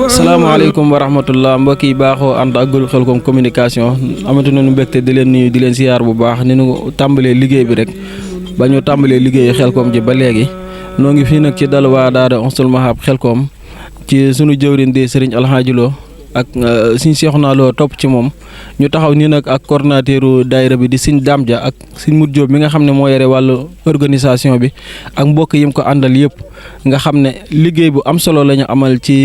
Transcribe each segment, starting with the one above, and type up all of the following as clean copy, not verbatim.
salaamaaleykum wa rahmatullah mbokk yi baaxoo ànd ak groupe Khelcom communication amatu nañu mbégte di leen nuyu di leen siyaar bu baax ni ñu tàmbalee liggéey bi rek ba ñu tàmbalee liggéeyu Khelcom ji ba léegi noo ngi fii nag ci dal waa daara Husnul Mahab Khelcom ci sunu jëwriñ di Serigne Alhaji Lo ak Serigne Cheikhouna Lo topp ci moom ñu taxaw nii nag ak coordinateur daayira bi di Serigne Dame Dia ak Serigne Modou Diop mi nga xam ne moo yore wàllu organisation bi ak mbokk yi mu ko àndal yëpp nga xam ne liggéey bu am solo la ñu amal ci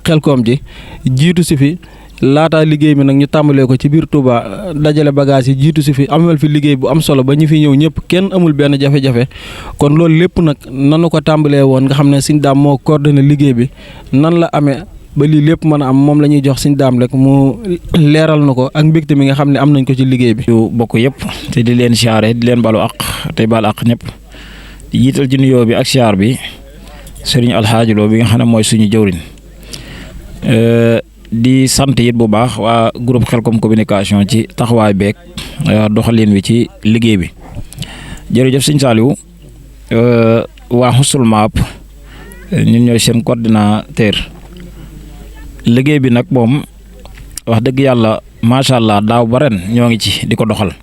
Khelcom ji jiitu si fi laataa liggéey bi nag ñu tàmbalee ko ci biir Touba dajale bagage yi jiitu si fi amal fi liggéey bu am solo ba ñu fi ñëw ñëpp kenn amul benn jafe-jafe kon loolu lépp nag nanu ko tàmbalee woon nga xam ne Serigne Dame moo coordonné liggéey bi nan la amee ba lii lépp mën a am moom la ñuy jox Serigne Dame rek mu leeral na ko ak mbégte mi nga xam ne am nañ ko ci liggéey bi. yu bokk yëpp te di leen siyaare di leen balu àq tey baal àq ñëpp di jiital ci nuyoo bi ak siyaar bi Serigne Alhaji Lo bi nga xam ne mooy suñu jëwriñ di sant it bu baax waa groupe Khelcom communication ci taxawaay beeg doxalin wi ci liggéey bi jërëjëf Serigne Saliou waa Husnul Mahab ñun ñooy seen coordinateur. liggéey bi nag moom wax dëgg yàlla macha allah daaw ba ren ñoo ngi ci di ko doxal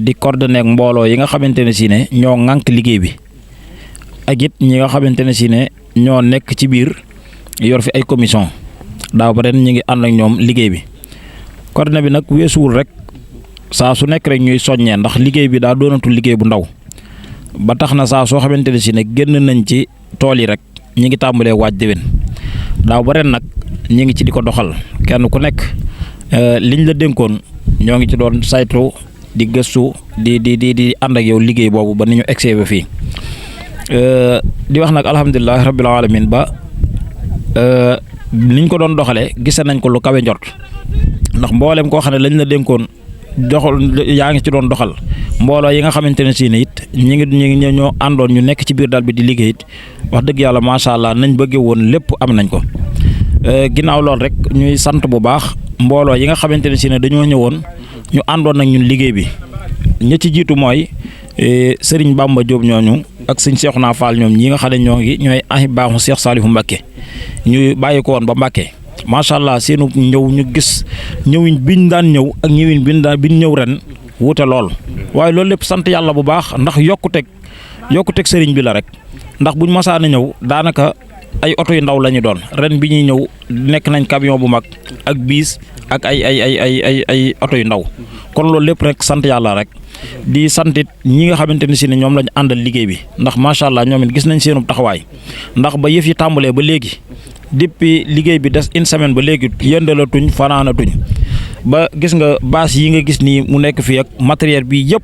di coordonné ak mbooloo yi nga xamante ne si ne ñoo ŋànk liggéey bi ak it ñi nga xamante ne si ne ñoo nekk ci biir yor fi ay commission daaw ba ren ñu ngi ànd ak ñoom liggéey bi coordonné bi nag weesuwul rek saa su nekk rek ñuy soññee ndax liggéey bi daa doonatul liggéey bu ndaw ba tax na saa soo xamante ne si ne génn nañ ci tool yi rek ñi ngi tàmbalee waaj déwén daaw ba ren nag ñi ngi ci di ko doxal kenn ku nekk liñ la dénkoon ñoo ngi ci doon saytu di gëstu di ànd ak yow liggéey boobu ba ni ñu egsee ba fii di wax nag alhamdulilah rabbil alamin ba niñ ko doon doxalee gise nañ ko lu kawe njort ndax mboolem koo xam ne lañ la dénkoon doxal yaa ngi ci doon doxal mbooloo yi nga xamante ne si ne it ñi ngi ñoo àndoon ñu nekk ci biir daal bi di liggéey it wax dëgg yàlla macha allah nañ bëggee woon lépp am nañ ko ginnaaw lool rek ñuy sant bu baax mbooloo yi nga xamante ne si ne dañoo ñëwoon ñu àndoon nag ñun liggéey bi ña ci jiitu mooy Serigne Bamba Diop ñooñu ak sëñ Cheikhouna Fall ñoom ñi nga xam ne ñooy ahibaahu Cheikh Saliou Mbacké ñu bàyyi ko woon ba Mbacké macha allah seenu ñëw ñu gis ñëwin biñ daan ñëw ak ñëwin biñ ñëw ren wuute lool waaye loolu lépp sant yàlla bu baax ndax yokkuteg sëriñ bi la rek ndax buñ masaana ñëw daanaka ay oto yu ndaw la ñu doon ren bi ñuy ñëw nekk nañ camion bu mag ak biis ak ay oto yu ndaw kon loolu lépp rek sant yàlla rek di santit ñi nga xamante ne si ne ñoom lañu àndal liggéey bi ndax macha allah ñoom it gis nañ seenu taxawaay ndax ba yëf yi tàmbalee ba léegi depuis liggéey bi des une semaine ba léegi yëndalatuñ fanaanatuñ ba gis nga bâche yi nga gis nii mu nekk fii ak matériel bi yëpp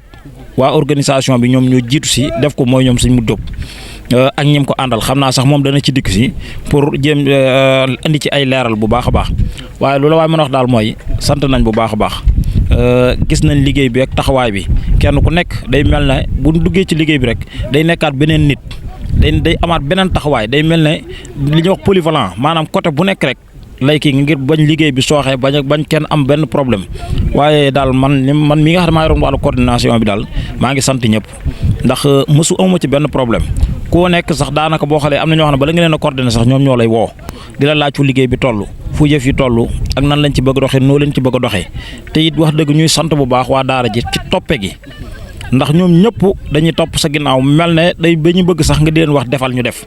waa organisation bi ñoom ñoo jiitu si def ko mooy ñoom suñ mu jóg ak ñim ko àndal xam naa sax moom dana ci dikk si pour jéem indi ci ay leeral bu baax a baax waaye loolu waaye mën a wax daal mooy sant nañ bu baax a baax gis nañ liggéey bi ak taxawaay bi kenn ku nekk day mel ne bu duggee ci liggéey bi rek day nekkaat beneen nit day amaat beneen taxawaay day mel ne li ñuy wax polyvalent maanaam côté bu nekk rek lay kii ngir bañ liggéey bi sooxee bañ kenn am benn problème waaye daal man mi nga xam ne maa yoroon wàllu coordination bi daal maa ngi sant ñëpp ndax mësu amuma ci benn problème koo nekk sax daanaka boo xoolee am na ñoo xam ne bala nga leen a coordonné sax ñoom ñoo lay woo di la laaj fu liggéey bi toll fu yëf yi toll ak nan lañ ci bëgg a doxee noo leen ci bëgg a doxee te it wax dëgg ñuy sant bu baax waa daara ji ci toppe gi ndax ñoom ñëpp dañuy topp sa ginnaaw mel ne ba ñu bëgg sax nga di leen wax defal ñu def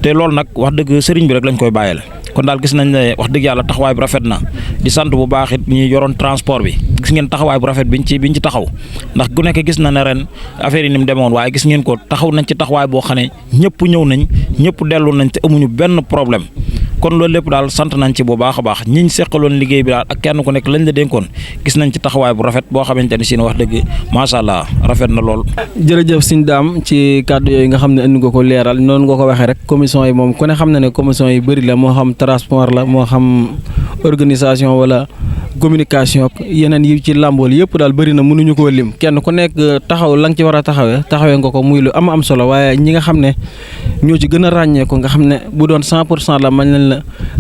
te loolu nag wax dëgg sëriñ bi rek lañ koy bàyyeel kon daal gis nañ ne wax dëgg yàlla taxawaay bu rafet na di sant bu baax it ñi yoroon transport bi gis ngeen taxawaay bu rafet biñ ci taxaw ndax ku nekk gis na ne ren affaire yi ni mu demoon waaye gis ngeen ko taxaw nañ ci taxawaay boo xam ne ñëpp ñëw nañ ñëpp dellu nañ te amuñu benn problème kon loolu lépp daal sant nañ ci bu baax a baax ñiñ seqaloon liggéey bi daal ak kenn ku nekk lañ la dénkoon gis nañ ci taxawaay bu rafet boo xamante ne si wax dëgg macha allah rafet na lool. jërëjëf sëñ Dame ci kàddu yooyu nga xam ne indi nga ko leeral noonu nga ko waxee rek commission yi moom ku ne xam na ne commission yi bëri la moo xam transport la moo xam organisation wala communication yeneen yi ci làmbool yëpp daal bëri na mënuñu koo lim kenn ku nekk taxaw la nga ci war a taxawee nga ko muy lu am solo waaye ñi nga xam ne ñoo ci gën a ràññee ko nga xam ne bu doon 100% la mañ nañ la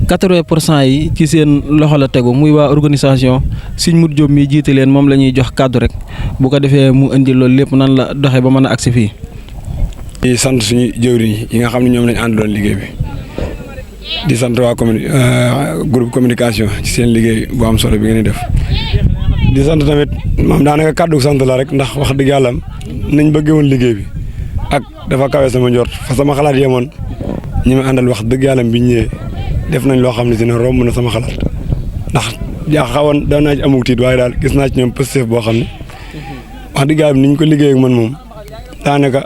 80% yi ci seen loxo la tegu muy waa organisation Sëñ Modou Diop mi jiite leen moom la ñuy jox kàddu rek bu ko defee mu indi loolu lépp nan la doxee ba mën a agsi fii. di sant suñu jëwriñ yi nga xam ne ñoom lañ àndaloon liggéey bi di sant waa groupe communication ci seen liggéey bu am solo bi ngeen di def di sant tamit moom daanaka kàddu sant la rek ndax wax dëgg yàlla nañ bëggee woon liggéey bi ak dafa kawe sama njort fa sama xalaat yemoon ñi ma àndal wax dëgg yàlla bi ñëwee def nañ loo xam ne si ne romb na sama xalaat ndax yaa xawoon daan naa ci amuk tiit waaye daal gis naa ci ñoom positif boo xam ne wax dëgg yàlla ni ñu ko liggéey ak man moom daanaka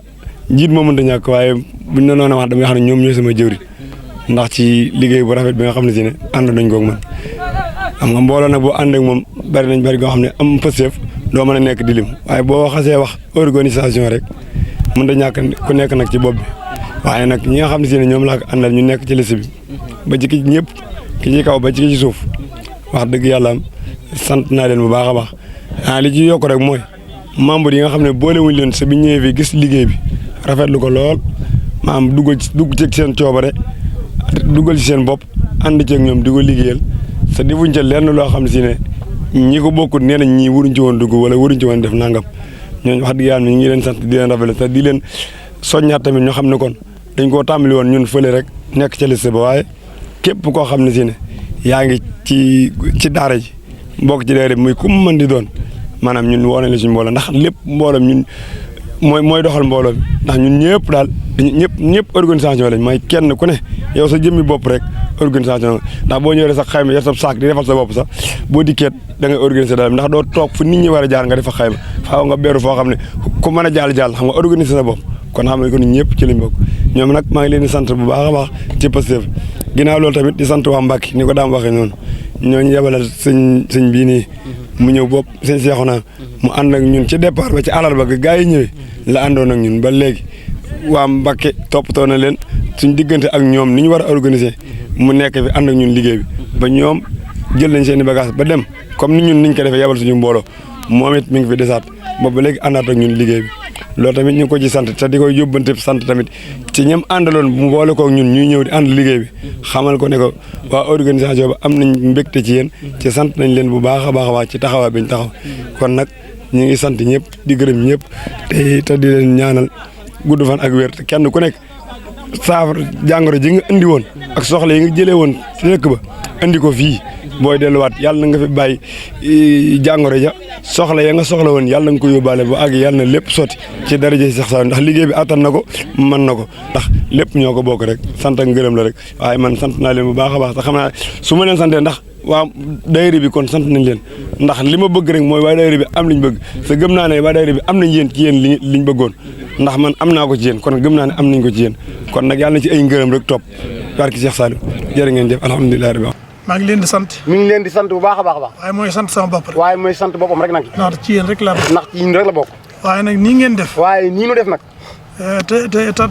njiit moo mënta ñàkk waaye buñ ne noonu wax damay xam ne ñoom ñooy sama jëwri ndax ci liggéey bu rafet bi nga xam ne si ne ànd nañ koog man xam nga mbooloo nag boo ànd ak moom bari goo xam ne am positif doo mën a nekk di lim waaye boo xasee wax organisation rek mën da ñàkk ku nekk nag ci bopp bi waaye nag ñi nga xam ne si ne ñoom laa ko àndal ñu nekk ci liste bi ba ci ki ñëpp ki ci kaw ba ci ki ci suuf wax dëgg yàlla sant naa leen bu baax a baax li ci yokk rek mooy membre yi nga xam ne boolewuñ leen sa bi ñëwee fii gis liggéey bi rafetlu ko lool maanaam dugg ci seen coobare duggal ci seen bopp ànd ceeg ñoom di ko liggéeyal sa defuñ ca lenn loo xam ne si ne ñi ko bokkut nee nañ ñii waruñ ci woon dugg wala waruñ ci woon def nangam ñooñu wax dëgg yàlla ñu ngi leen sant di leen rafetlu te di leen soññaat tamit ñoo xam ne kon dañ koo tàmbali woon ñun fële rek nekk ca liste ba waaye képp koo xam ne si ne yaa ngi ci daara ji mbokk ci daara bi muy ku mu mën di doon maanaam ñun woo nañ la suñu mbooloo ndax lépp mbooloo ñun mooy doxal mbooloo bi ndax ñun ñëpp daal ñëpp organisation lañ mooy kenn ku ne yow sa jëmmi bopp rek organisation ndax boo ñëwee sax xayma yor sa saak di defal sa bopp sax boo dikkeet da ngay organiser daal ndax doo toog fu nit ñi war a jaar nga defa xayma faaw nga beru foo xam ne ku mën a jàll xam nga organiser sa bopp kon xam ne ko nit ñëpp ci lañ bokk ñoom nag maa ngi leen di sant bu baax a baax ci Pastef ginnaaw loolu tamit di sant waa Mbacke ni ko daam waxee noonu ñooñu yebalal sëñ bii nii mu ñëw bopp sëñ Cheikhouna mu ànd ak ñun ci départ ba ci alal ba gaa yi ñëwee la àndoon ak ñun ba léegi waa Mbacke toppatoo na leen suñ diggante ak ñoom ni ñu war a organiser mu nekk fi ànd ak ñun liggéey bi ba ñoom jël nañ seen i bagage ba dem comme ni ñun niñ ko defee yebal suñu mbooloo moom it mi ngi fi desaat boobu ba léegi àndaat ak ñun liggéey bi loolu tamit ñu ngi ko ci sant te di koy yóbbante sant tamit ci ñam àndaloon mu boole koog ñun ñuy ñëw di ànd liggéey bi xamal ko ne ko waa organisation ba am nañ mbégte ci yéen ci sant nañ leen bu baax a baax ci taxawaay bi ñu taxaw kon nag ñu ngi sant ñëpp di gërëm ñëpp te di leen ñaanal gudd fan ak wér te kenn ku nekk saafara jàngoro ji nga indi woon ak soxla yi nga jëlee woon ci dëkk ba indi ko fii booy delluwaat yàlla na nga fi bàyyi jàngoro ja soxla ya nga soxla woon yàlla na nga ko yóbbaale ba àgg yàlla na lépp sotti ci daraja Cheikh Saliou ndax liggéey bi attan na ko mën na ko ndax lépp ñoo ko bokk rek sant ak ngërëm la rek waaye man sant naa leen bu baax a baax te xam naa su ma leen santee ndax waa daayira bi kon sant nañ leen ndax li ma bëgg rek mooy waa daayira bi am liñ bëgg te gëm naa ne waa daayira bi am nañ yéen ci yéen liñ bëggoon ndax man am naa ko ci yéen kon gëm naa ne am nañ ko ci yéen kon nag yàlla na ci ay ngërëm rek topp barki Cheikh Saliou jërë ngeen jëf alhamdulilah rabbi maa ngi leen di sant. mi ngi leen di sant bu baax a baax a baax. waaye mooy sant sama bopp rek. waaye mooy sant boppam rek nag. ndax ci yéen rek la ndax ci yéen rek la bokk. waaye nag nii ngeen def. waaye nii nu def nag.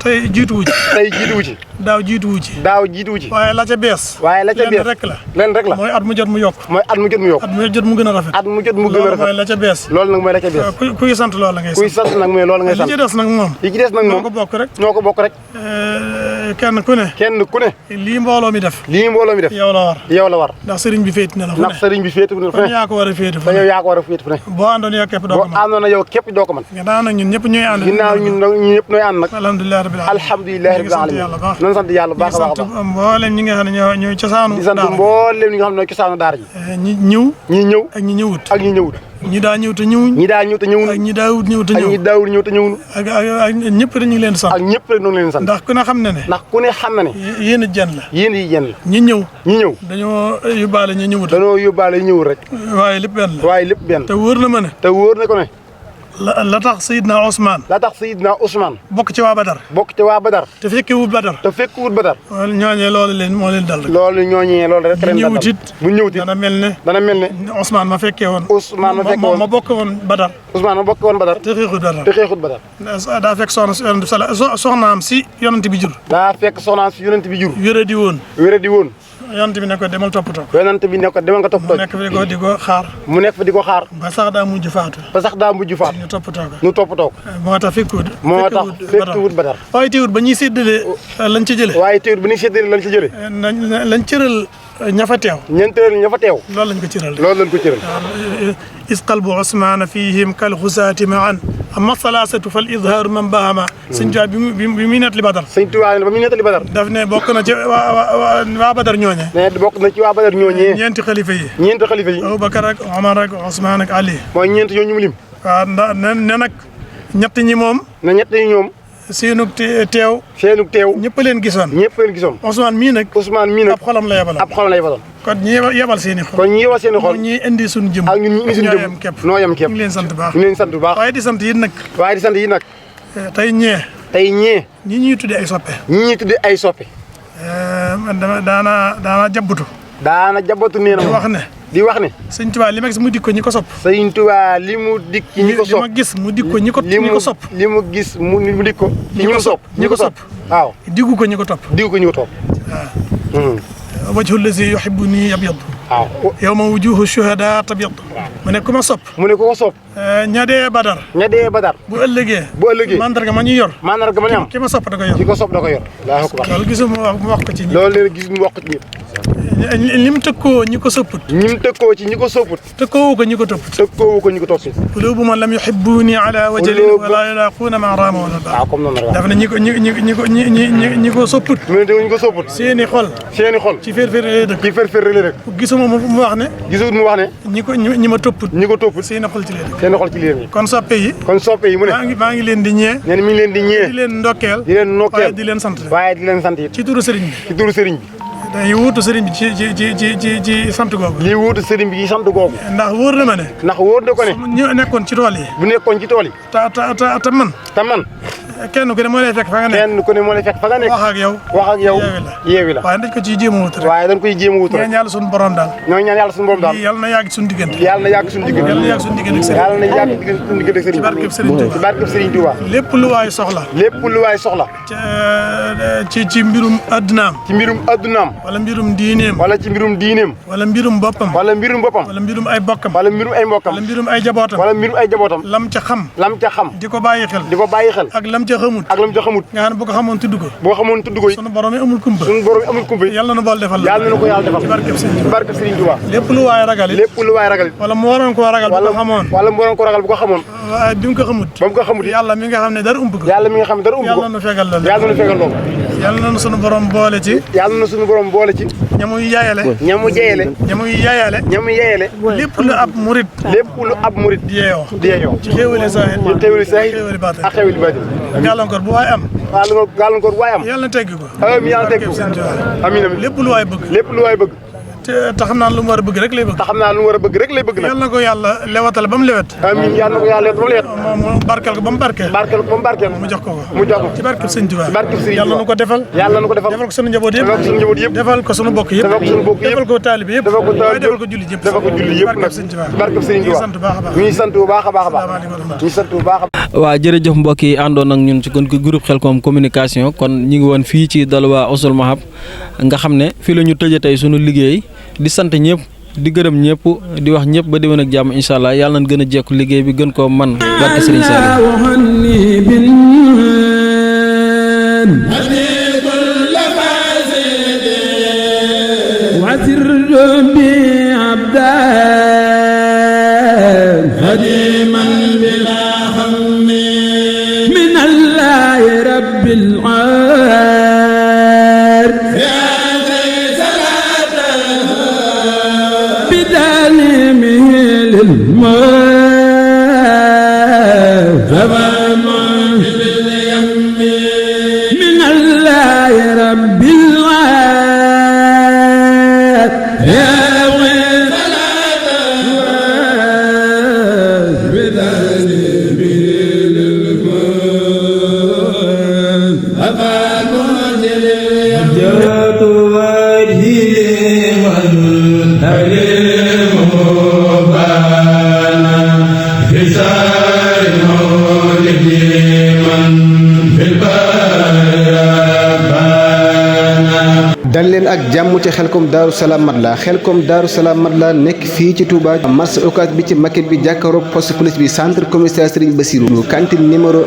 tey jiitu wu ci. tey jiitu wu ci. daaw jiitu wu ci. daaw jiitu wu ci. waaye la ca bees. waaye la ca bees lenn rek la. lenn rek la. mooy at mu jot mu yokk. mooy at mu jot mu yokk. at mu jot mu gën a rafet. at mu jot mu gën a rafet. loolu mooy la ca bees. loolu nag mooy la ca bees. kuy sant loolu la ngay sant. kuy sant nag mooy loolu ngay sant. li ci des nag moom. li ci des nag moom ñoo ko bokk rek. ñoo ko bokk rek. kenn ku ne. kenn ku ne. lii mbooloo mi def. lii mbooloo mi def. yow la war. yow la war. ndax sëriñ bi féeti na la fu ne. ndax sëriñ bi féeti na la fu ne. kon yaa ko war a féeti fu te ne. yow yaa ko war a féeti fu ne. boo àndoon yow képp doo ko mën. boo àndoon yow képp doo ko mën. ginnaaw nag ñun ñëpp ñooy ànd. ginnaaw ñun ñëpp ñooy ànd nag. alhamdulilah rabbil alamin. alhamdulilah rabbil alamin. nan sant yàlla baax a baax a baax. mboolem ñi nga xam ne ñooy cosaanu. di sant mboolem ñi nga xam ne ñooy cosaanu daara ji. ñi ñëw. ñi ñëw ak ñi ñëwut. ak ñi ñëwut. ñi daa ñëw te ñëwuñ. ñi daa ñëw te ñëwuñ. ak ñi daawut ñëw te ak ñëw. ñi daawut ñëw te ñëwuñ. ak ñëpp rek ñu ngi leen di sant. ak ñëpp rek noonu leen sant. ndax ku ne xam na ne. ndax ku ne xam na ne. yéen a jën la. yéen yi jën la. ñi ñëw. ñi ñëw. dañoo yóbbaale ñi ñëwut. dañoo yóbbaale ñëwul rek. waaye lépp benn la. waaye lépp benn. te wóor na ma ne. te wóor na ko ne. la tax Seydina Ousmane. la tax Seydina Ousmane. bokk ci waa Badar. bokk ci waa Badar. te fekke wut Badar. te fekk wut Badar. ñooñee loolu leen moo leen dal rek. loolu ñooñee loolu rek. bu ñëwut it. bu ñëwut it dana mel ne. dana mel ne. Ousmane ma fekkee woon. Ousmane ma fekkee woon ma bokk woon Badar. Ousmane ma bokk woon Badar. te xeexut Badar. te xeexut Badar. daa fekk soxnaam si yonent bi jur. daa fekk soxnaam si yonent bi jur. wéradi woon. wéradi woon. yonent bi ne ko demal toppatoo ko. yonent bi ne ko demal nga toppatoo. mu nekk fi di ko xaar. mu nekk fi di ko xaar. ba sax daa mujj faatu. ba sax daa mujj faatu. ñu toppatoo ko. ñu toppatoo ko. moo tax fekkuwut. moo tax fekkuwut Badar. waaye teewut ba ñuy séddale lañ ci jëlee. waaye teewut ba ñuy séddale lañ ci jëlee. lañ cëral ña fa teew. ñeenteel ña fa teew. loolu lañ ko cëral. loolu lañ ko cëral. is qalbu Ousmane fihim kal xusaati maan amma salaasatu fal izhaaru man bahama. sëñ Tuubaa bi muy nettali Badar. sëñ Tuubaa ba muy nettali Badar. daf ne bokk na ci waa Badar ñooñe. ne bokk na ci waa Badar ñooñee. ñeenti xalifa yi. ñeenti xalifa yi. Abubakar ak Omar ak Ousmane ak Ali. mooy ñeenti ñooñu mu lim. waaw ne nag ñett ñi moom. ne ñett ñi ñoom. seenug teew. seenug teew. ñëpp leen gisoon. ñëpp leen gisoon. Ousmane mii nag. Ousmane mii nag ab xolam la yebaloon. ab xolam la yebaloon. kon ñi yebal seen i xol. kon ñi yebal seen i xol. ñi indi suñu jëm. ak ñun ñi indi suñu jëm noo yem képp. ñu ngi leen sant bu baax. ñu ngi leen sant bu baax. waaye di sant yi nag. waaye di sant yi nag. tey ñee. tey ñee. ñi ñuy tuddee ay soppe. ñi ñuy tuddee ay soppe. daana jabbutu. daana jabatu nee na di wax ne. di wax ne. sëñ Tuubaa li ma gis mu dikk ko ñi ko sopp. sëñ Tuubaa li mu dikk ci ñi ko sopp. li ma gis mu dikk ko ñi ko sopp. li mu gis mu dikk ko. ñi ko sopp ñi ko sopp. waaw. diggu ko ñi ko topp. diggu ko ñi ko topp. waaw. wajhu lazi yuhibbuni abyad. waaw. yawma wujuhu shuhada tabyad. mu ne ku ma sopp. mu ne ku ko sopp. ña dee Badar. ña dee Badar. bu ëllëgee. bu ëllëgee. mandarga ma ñuy yor. mandarga ma ñu am. ki ma sopp da ko yor. ki ko sopp da ko yor. Allahu akbar. loolu gisuma mu wax ko ci ñi. loolu leen gis mu wax ko ci ñëpp. li mu tëkkoo ñi ko sopput. ñi mu tëkkoo ci ñi ko sopput. tëkkoowu ko ñi ko topput. tëkkoowu ko ñi ko topput. quluubu man lam yuhibbuni ala wajalin wala yulaquuna ma raama wala baa. waaw comme noonu la. daf ne ñi ko sopput. mu ne ñi ko sopput. seeni xol. seeni xol. ci féer-féer lay dëkk. ci féer-féer la rek. gisuma mu wax ne. gisut mu wax ne. ñi ma topput. ñi ko topput. seeni xol ci lay dëkk. seeni xol ci lii kon soppe yi. kon soppe yi mu ne. maa ngi leen di ñee. nee na mi ngi leen di ñee. di leen ndokkeel. di leen nokkeel. waaye di leen sant. waaye di leen sant it. ci turu sëriñ bi. ci turu sëriñ bi. dañuy wuutu sëriñ bi ci sant googu. lii wuutu sëriñ bi ci sant googu. ndax wóor na ma ne. ndax wóor na ko ne. ñu nekkoon ci tool yi. bu nekkoon ci tool yi. te man. te man. kenn ku ne moo lay fekk fa nga nekk. kenn ku ne moo lay fekk fa nga nekk. wax ak yow. wax ak yow yeewi la. waaye dañ ko ciy jéem a wut rek. waaye dañ koy jéem a wut rek. ñaan yàlla suñu borom daal. ñoo ñaan yàlla suñu borom daal. yàlla na yàgg suñu diggante. yàlla na yàgg suñu diggante. yàlla na yàgg suñu diggante ak sëriñ. yàlla na yàgg suñu diggante ak sëriñ. ci barkeb sëriñ Touba. ci barkeb sëriñ Touba. lépp lu waay soxla. lépp lu waay soxla. ci mbirum addunaam. ci mbirum addunaam. wala mbirum diineem. wala ci mbirum diineem. wala mbirum boppam. wala mbirum boppam. wala mbirum ay bokkam. wala mbirum ay mbokkam. wala mbirum ay jabootam. wala mbirum ay jabootam. lam ca xam. lam ca xam. di ko bàyyi xel. di ko bàyyi xel. ak lam ca xamut ak lam ca xamut nga xam ne bu ko xamoon tudd ko boo xamoon tudd ko sunu borom yi amul kumpa suñu borom amul kumpa yàlla na bool defal la yàlla na ko yàlla defal ci barkeb sëñ ci barke Serigne Touba lépp lu waay ragal it lépp lu waay ragal wala mu waroon koo ragal bu ko xamoon wala mu waroon ko ragal bu ko xamoon waaye bi mu ko xamut ba mu ko xamut yàlla mi nga xam ne dara ump ko yàlla mi nga xam ne dara umb ko yàlla nu fegal la yàlla na fegal loolu yàlla na sunu borom boole ci yàlla na suñu borom boole ci ñamuy yaayale ñamu jeyele ñamuy yaayale ñamu yeyele lépp lu ab murit lépp lu ab murit di yeeyoo di yeeyoo ci xéewali saahir ci xéewali saahir xéewali baatin ak xéewali baatin gàllankoor bu waay am gàllankoor waay am yàlla na teggi ko amiin yàlla teg ko amiin amiin lépp lu waay bëgg lépp lu waay bëgg te xam naa lu mu war a bëgg rek lay bëgg te xam naa lu mu war a bëgg rek lay bëgg nag yàlla na ko yàlla lewatal ba mu lewet amiin yàlla na ko yàlla ba mu leet mu barkeel ko ba mu barkeel barkeel ko ba mu barkeel mu jox ko mu jox ko ci barkeb sëñ Tuubaa ci barkeb sëñ yàlla na ko defal yàlla na ko defal defal ko sunu njaboot defal ko sunu njaboot yëpp defal ko sunu bokk yëpp defal ko sunu bokk yëpp defal ko taalibe yëpp defal ko taalibe waaye defal ko julli yëpp defal ko julli yëpp nag sëñ Tuubaa ci barkeb sëñ Tuubaa sant baax a baax ñu sant bu baax a baax a baax ñu sant bu baax a waa jërëjëf mbokk yi àndoon ak ñun ci kon groupe Khelcom communication kon ñu ngi woon fii ci dal waa Husnul Mahab nga xam ne fii la ñu tëjee tey sunu liggéey di sant ñëpp di gërëm ñëpp di wax ñëpp ba déwén ak jàmm incha allah yàlla nañ gën a jekku liggéey bi gën koo man barke Serigne dal leen ak jàmm ci Khelcom Daaru Salaam Madla Khelcom Daaru Salaam Madla nekk fii ci Touba marché Ocass bi ci maquette bi jàkkaaroog poste police bi centre commercial Serigne Bassirou cantine numéro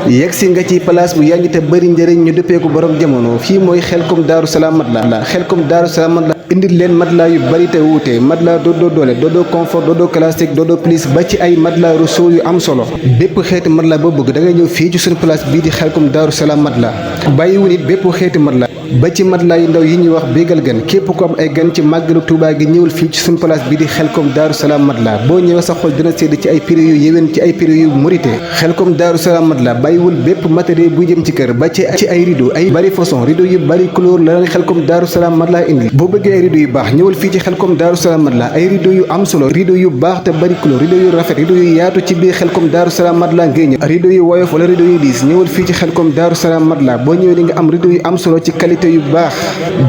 1 yegsi nga ci place bu yànj te bëri njëriñ ñu dëppee ko borom jamono fii mooy Khelcom Daaru Salaam Madla Khelcom Daaru Salaam Madla indil leen matelas yu bari te wuute matelas dodo doole dodo confort dodo classique dodo plus ba ci ay matelas Rousseau yu am solo bépp xeeti matelas boo bëgg da ngay ñëw fii ci suñu place bii di Khelcom Daaru Salaam Madla bàyyiwu nit bépp xeeti matelas ba ci matelas yu ndaw yi ñuy wax bégal gan képp ko am ay gan ci màggalu Tuubaa gi ñëwul fii ci suñu place bii di Khelcom Daaru Salaam Madla boo ñëwee sa xol dina sedd ci ay prix yu yéwén ci ay prix yu mérité Khelcom Daaru Salaam Madla bàyyiwul bépp matériel bu jëm ci kër ba ci ay rideau ay bari façon rideau yu bari couleur la leen Khelcom Daaru Salaam Madla indi boo bëggee ay rideau yu baax ñëwal fii ci Khelcom Daaru Salaam Madla ay rideau yu am solo rideau yu baax te bari couleur rideau yu rafet rideau yu yaatu ci biir Khelcom Daaru Salaam Madla ngay ñëw rideau yu woyof wala rideau yu diis ñëwal fii ci Khelcom Daaru Salaam Madla boo ñëwee di nga am rideau yu am solo ci qualité yu baax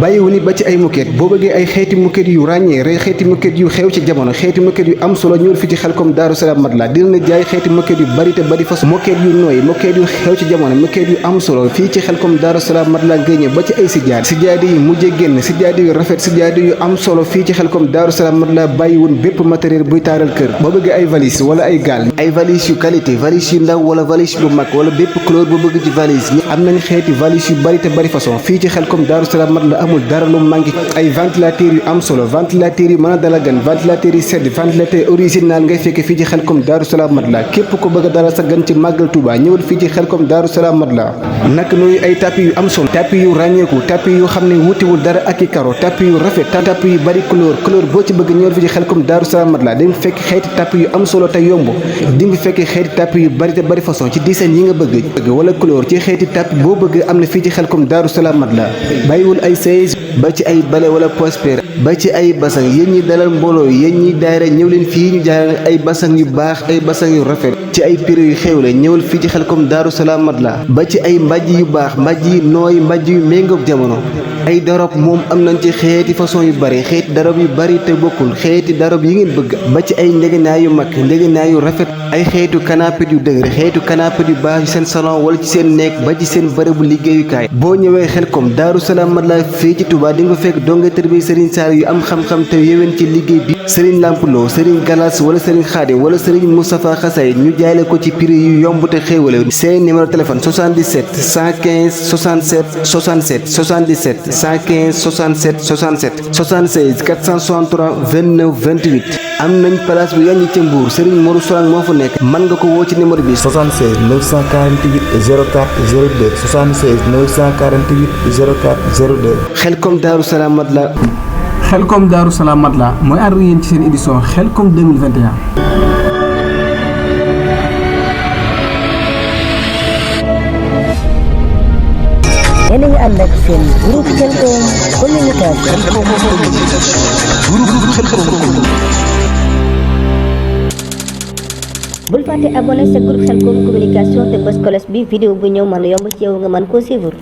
bàyyiwu ni ba ci ay moquette boo bëggee ay xeeti moquette yu ràññee xeeti moquette yu xew ci jamono xeeti moquette yu am solo ñëwal fii ci Khelcom Daaru Salaam Madla dina la jaay xeeti moquette yu bari te bari façon moquette yu nooy moquette yu xew ci jamono moquette yu am solo fii ci Khelcom Daaru Salaam Madla ngay ñëw ba ci ay sijaada yi mujjee génn sijaada yu rafet sijaada yu am solo fii ci Khelcom Daaru Salaam Madla bàyyiwun bépp matériel buy taaral kër boo bëggee ay valise wala ay gaal ay valise yu qualité valise yu ndaw wala valise bu mag wala bépp couleur bu bëgg ci valise am nañ xeeti valise yu bari te bari façon fii ci Khelcom Daaru Salaam Madla amul dara lu manqué ay ventilateur yu am solo ventilateur yu mën a dala gan ventilateur yu sedd ventilateur original ngay fekk fii ci Khelcom Daaru Salaam Madla képp ko bëgg a dalal sa gan ci màggal Touba ñëwal fii ci Khelcom Daaru Salaam Madla naka nooyu ay tapis yu am solo tapis yu ràññeeku tapis yu xam ne wutiwul dara ak i karo tapis yu rafet tapis yu bari couleur boo ci bëgg ñëwal fii ci Khelcom Daaru Salaam Madla di nga fekk xeeti tapis yu am solo te yomb di nga fekk xeeti tapis yu bari te bari façon ci design yi nga bëgg wala couleur ci xeeti tapis boo bëgg am na fii ci Khelcom Daaru Salaam Madla bàyyiwul ay chaise ba ci ay bale wala posper ba ci ay basang yéen ñi dalal mbooloo yéen ñi daayira ñëw leen fii ñu jaay ay basang yu baax ay basang yu rafet ci ay prix yu xewle ñëwal fii ci Khelcom Daaru Salaam Madla ba ci ay mbàjj yu baax mbàjj yu nooy mbàjj yu méngoog jamono ay darab moom am nañ ci xeeti façon yu bari xeeti darab yu bari te bokkul xeeti darab yi ngeen bëgg ba ci ay ndegenaay yu mag ndegenaay yu rafet ay xeetu canapé yu dëgër xeetu canapé yu baax yu seen salon wala ci seen nekk ba ci seen bërëbu liggéeyukaay boo ñëwee Xelcom Daaru Salaam Madla fii ci Touba di nga fekk donga tërbi Serigne Saliou yu am xam-xam te yéwén ci liggéey bi Serigne Lampulo Serigne Galas wala Serigne Khadim wala Serigne Moustapha Xassay ñu jaay la ko ci prix yu yomb te xéewale seen numéro téléphone 77 115 67 67 77 115 67 67 76 463 29 28 am nañ place bu yànji ca Mbour Serigne Modou Sourang moo fa nekk mën nga ko woo ci numéro bi 76 948 04 02 76 948 04 02. Xelcom Daaru Salaam Madla. Xelcom Daaru Salaam Madla mooy ànd ak yéen ci seen édition Xelcom 2021. yéen a ngi ànd ak seen groupe Xelcom communication. bul fàtte abonné sa groupe Xelcom communication te bës cloche bi vidéo bu ñëw mën a yomb ci yow nga mën koo suivre.